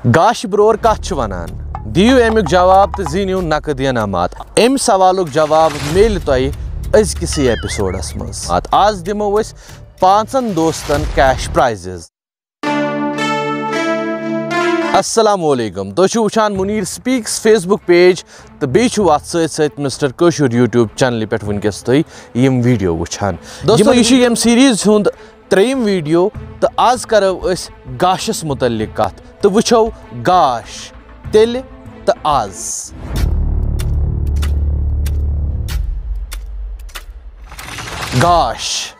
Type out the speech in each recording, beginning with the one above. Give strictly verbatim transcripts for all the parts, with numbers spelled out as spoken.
گاشہِ برٛور کتھ چھِ ونان؟ دِیِو امیُک جواب تہٕ زیٖنِو نقد انعامات۔ امہِ سوالُک جواب میلہِ تۄہہِ أزکِسٕے ایپیسوڈس منٛز۔ آز دِمو أسۍ پانٛژن دوستن کیش پرائزز۔ السلام علیکم، تُہۍ چھِو وٕچھان منیٖر سپیکس فیس بُک پیج تہٕ بیٚیہِ چھِو اتھ سۭتۍ سۭتۍ مسٹر کٲشُر یوٗٹیوب چینلہِ پٮ۪ٹھ وٕنکیٚس تُہۍ یِم ویڈیو وٕچھان۔ دوستو، یِمن یہِ چھُ یِم سیریز ہُنٛد ترٛیٚیِم ویڈیو تہٕ آز کرو أسۍ گاشس متعلق کتھ تہٕ وٕچھو گاش تیٚلہِ تہٕ آز۔ گاش۔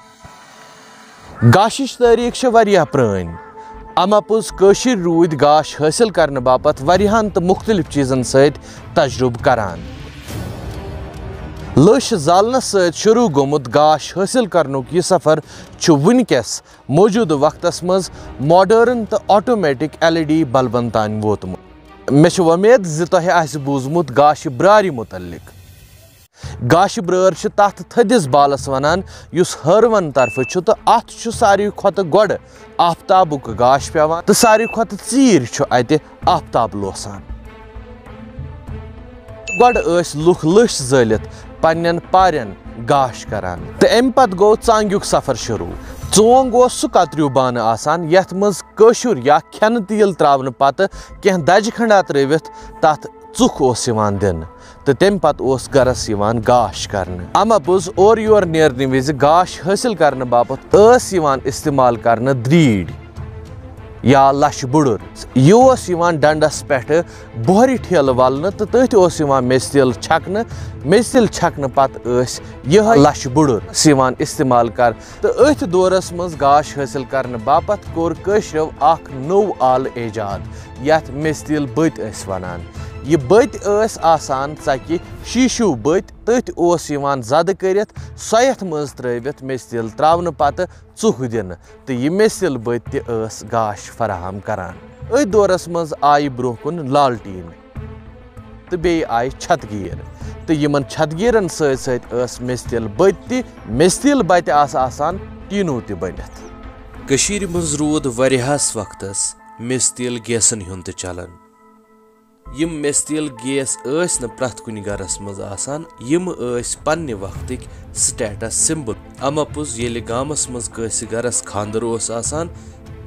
گاشِچ تٲریٖخ چھِ واریاہ پرٛٲنۍ۔ اما پوٚز کٲشِرۍ روٗدۍ گاش حٲصِل کرنہٕ باپتھ واریاہن تہٕ مُختٔلِف چیٖزن سۭتۍ تجرُبہٕ کران۔ لٔش زالنس سۭتۍ شروٗع گوٚمُت گاش حٲصِل کرنُک یہِ سفر چھُ وُنکیٚس موجودٕ وقتس منٛز ماڈرن تہٕ آٹومیٹک ایل ای ڈی بلبن تام ووتمُت۔ مےٚ چھِ وۄمید زِ تۄہہِ آسہِ بوٗزمُت گاشہِ برٛارِ مُتعلق۔ گاشہِ برٛٲر چھِ تَتھ تھٔدِس بالَس وَنان، یُس ہٲروَن طرفہٕ چھُ، تہٕ اَتھ چھُ ساروی کھۄتہٕ گۄڈٕ آفتابُک گاش پٮ۪وان، تہٕ ساروی کھۄتہٕ ژیٖرۍ چھُ اَتہِ آفتاب لوسان۔ گۄڈٕ ٲسۍ لُکھ لٔش زٲلِتھ پننٮ۪ن پارٮ۪ن گاش کران، تہٕ اَمہِ پتہٕ گوٚو ژانگیُک سفر شروٗع۔ ژونگ اوس سُہ کتریو بانہٕ آسان، یَتھ منٛز کٲشُر یا کھٮ۪نہٕ تیٖل ترٛاونہٕ پتہٕ کینٛہہ دَجہِ کھنڈا ترٛٲوِتھ تَتھ ژُکھ اوس یِوان دِنہٕ، تہٕ تَمہِ پتہٕ اوس گرس یِوان گاش کرنہٕ۔ اما پوٚز اورٕ یور نیرنہٕ وِزِ گاش حٲصِل کرنہٕ باپتھ ٲس یِوان استعمال کرنہٕ دریٖڑ یا لَچھِ بُڑُر۔ یہِ اوس یِوان ڈنڈس پٮ۪ٹھٕ بۄہرِ ٹھیلہٕ ولنہٕ تہٕ تٔتھۍ اوس یِوان میٚژِ تیٖل چھکنہٕ۔ میٚژِ تیٖل چھکنہٕ پتہٕ ٲسۍ یِہوٚے لَچھِ بُڑُر یِوان استعمال کرنہٕ۔ تہٕ أتھۍ دورس منٛز گاش حٲصِل کرنہٕ باپتھ کوٚر کٲشرٮ۪و اکھ نوٚو آلہٕ ایجاد، یتھ میٚژِ تیٖل بٔتۍ ٲسۍ ونان۔ یہِ بٔتۍ ٲسۍ آسان ژکہِ شیٖشوٗ بٔتۍ، تٔتھۍ اوس یِوان زدٕ کٔرِتھ سۄ یتھ منٛز ترٲوِتھ میٚژِ تیٖل ترٛاونہٕ پتہٕ ژُکھ دِنہٕ، تہٕ یہِ میٚژِ تیٖل بٔتۍ تہِ ٲس گاش فراہم کران۔ أتھۍ دورس منٛز آیہِ برٛونٛہہ کُن لالٹیٖن۔ تہٕ بیٚیہِ آیہِ چھتہٕ گیٖر، تہٕ یِمن چھتہٕ گیٖرن سۭتۍ سۭتۍ ٲس میٚژِ تیٖل بٔتۍ تہِ۔ میٚژِ تیٖل بتہِ آسہٕ آسان ٹیٖنو تہِ بٔنِتھ۔ کٔشیٖرِ منٛز روٗد واریاہس وقتس میٚژِ تیٖل گیسن ہُنٛد تہِ چلان۔ یِم میٚژِ تیٖل گیس ٲسۍ نہٕ پرٛٮ۪تھ کُنہِ گرس منٛز آسان، یِم ٲسۍ پننہِ وقتٕکۍ سٹیٹس سمبل۔ اما پوٚز ییٚلہِ گامس منٛز کٲنٛسہِ گرس خانٛدر اوس آسان،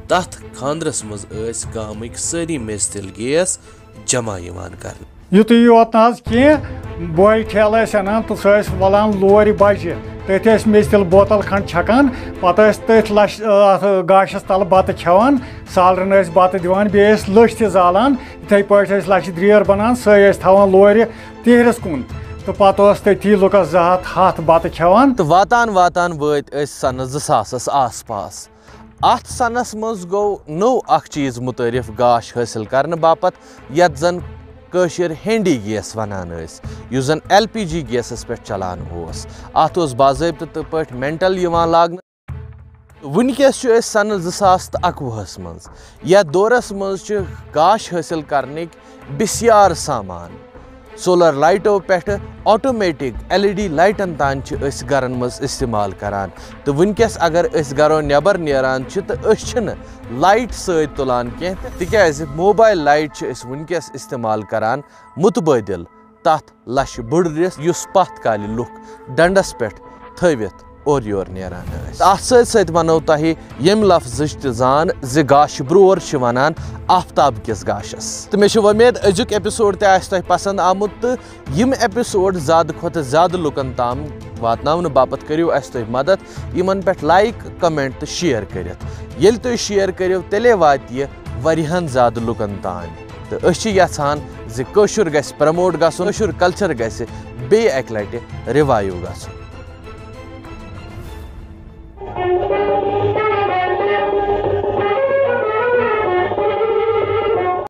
تتھ خانٛدرس منٛز ٲسۍ گامٕکۍ سٲری میٚژِ تیٖل گیس جمع یِوان کرنہٕ۔ یُتُے یوت نہٕ حظ کینٛہہ، بۄہرِ ٹھیلہٕ ٲسۍ اَنان تہٕ سُہ ٲسۍ وَلان لورِ بَجہِ۔ تٔتھۍ ٲسۍ میٚژِ تیٖل بوتل کھنٛڈ چھَکان، پَتہٕ ٲسۍ تٔتھۍ لَش-، اَتھ گاشَس تَلہٕ بَتہٕ کھٮ۪وان، سالرَن ٲسۍ بَتہٕ دِوان، بیٚیہِ ٲسۍ لٔٹھۍ تہِ زالان۔ یِتھَے پٲٹھۍ ٲسۍ لَچھِ درٛیر بَنان، سۄے ٲسۍ تھاوان لورِ تِہرِس کُن۔ تہٕ پَتہٕ اوس تٔتھی لُکَس زٕ ہَتھ ہَتھ بَتہٕ کھٮ۪وان۔ تہٕ واتان واتان وٲتۍ أسۍ سَنہٕ زٕ ساسَس آس پاس۔ اتھ سنس منٛز گوٚو نوٚو اکھ چیز متعارف گاش حٲصل کرنہٕ باپتھ، یتھ زن کٲشِر ہینڈی گیس ونان ٲسۍ، یُس زن ایل پی جی گیسس پٮ۪ٹھ چلان اوس۔ اتھ اوس باضٲبطہٕ پٲٹھۍ مینٹل یِوان لاگنہٕ۔ وٕنکیٚس چھِ أسۍ سنہٕ زٕ ساس تہٕ اَکوُہس منٛز۔ یتھ دورس منٛز چھِ گاش حٲصل کرنٕکۍ بسیار سامان۔ سولر لائٹو پٮ۪ٹھٕ automatic L E D lighten تام چھِ أسۍ گرن منٛز استعمال کران۔ تہٕ وٕنکیٚس اگر أسۍ گرو نٮ۪بر نیران چھِ تہٕ أسۍ چھِنہٕ لائٹ سۭتۍ تُلان کینٛہہ، تِکیازِ موبائل لائٹ چھِ أسۍ وٕنکیٚس استعمال کران متبادل تتھ لَشہِ بُڑرِس، یُس پتھ کالہِ لُکھ ڈنڈس پٮ۪ٹھ تھٲوِتھ اورٕ یور نیران ٲسۍ۔ تہٕ اتھ سۭتۍ سۭتۍ ونو تۄہہِ ییٚمہِ لفظٕچ تہِ زان زِ گاشہِ برٛور چھِ ونان آفتاب کِس گاشس۔ تہٕ مےٚ چھِ وۄمید أزیُک ایپیسوڈ تہِ آسہِ تۄہہِ پسند آمُت، تہٕ یِم ایپیسوڈ زیادٕ کھۄتہٕ زیادٕ لُکن تام واتناونہٕ باپتھ کٔرِو اسہِ تُہۍ مدد یِمن پٮ۪ٹھ لائک، کمنٹ تہٕ شیئر کٔرِتھ۔ ییٚلہِ تُہۍ شیئر کٔرِو، تیٚلے واتہِ یہِ واریاہن زیادٕ لُکن تام۔ تہٕ أسۍ چھِ یژھان زِ کٲشُر گژھِ پروموٹ گژھُن، کٲشُر کلچر گژھِ بیٚیہِ اکہِ لٹہِ ریوائیو گژھُن۔